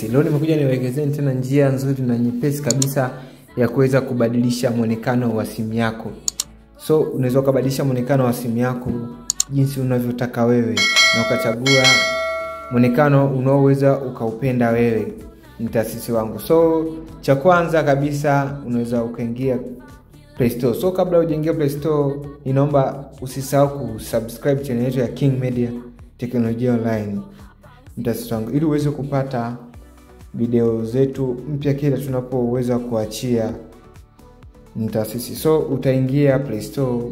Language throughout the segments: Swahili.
Mtaasisi. Leo nimekuja niwaelekezeni tena njia nzuri na nyepesi kabisa ya kuweza kubadilisha muonekano wa simu yako. So unaweza kubadilisha muonekano wa simu yako jinsi unavyotaka wewe na ukachagua muonekano unaoweza ukaupenda wewe, mtaasisi wangu. So cha kwanza kabisa unaweza ukaingia Play Store. So kabla hujaingia Play Store, ninaomba usisahau kusubscribe channel yetu ya King Media Teknolojia Online, mtaasisi wangu, ili uweze kupata video zetu mpya kila tunapoweza kuachia, mtaasisi. So utaingia Play Store.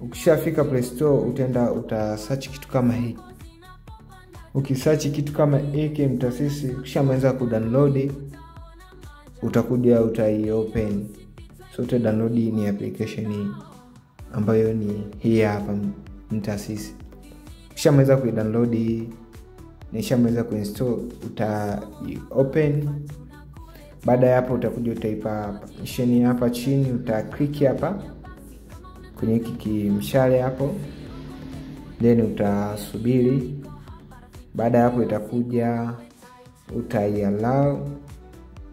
Ukishafika Play Store utaenda utasearch kitu kama hiki. Ukisearch kitu kama hiki, mtaasisi, ukishamaliza kudownload utakuja utai-open. So uta download ni application hii ambayo ni hii hapa, mtaasisi. Ukishamaliza kuidownload na ishamaliza kuinstall uta open. Baada ya hapo utakuja utaipa permission hapa chini, uta click hapa kwenye hiki kimshale hapo, then utasubiri. Baada ya hapo itakuja utai allow.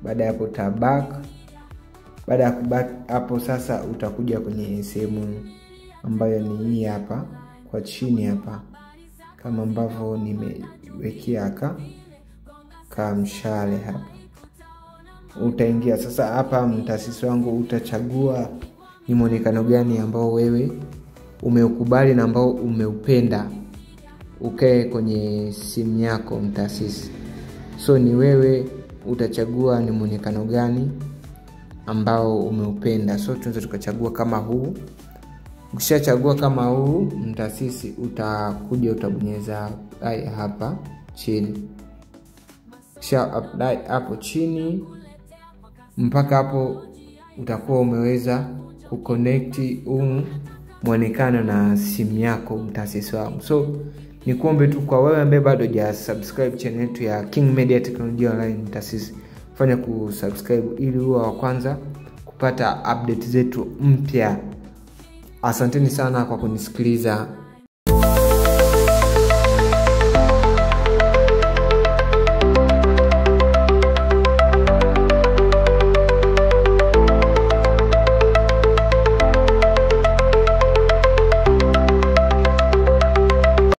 Baada ya hapo uta back. Baada ya kuback hapo sasa utakuja kwenye sehemu ambayo ni hii hapa kwa chini hapa, kama ambavyo nimewekea ka mshale hapa. Utaingia sasa hapa, mtaasisi wangu, utachagua ni muonekano gani ambao wewe umeukubali na ambao umeupenda ukae kwenye simu yako, mtaasisi. So ni wewe utachagua ni muonekano gani ambao umeupenda. So tunaweza tukachagua kama huu. Ukishachagua kama huu, mtaasisi, utakuja utabonyeza apply hapa chini. Kisha apply hapo chini, mpaka hapo utakuwa umeweza kuconnect huu muonekano na simu yako, mtaasisi wangu. So nikuombe tu kwa wewe ambaye bado hujasubscribe channel yetu ya King Media Teknolojia Online, mtaasisi, fanya kusubscribe ili uwe wa kwanza kupata update zetu mpya. Asanteni sana kwa kunisikiliza.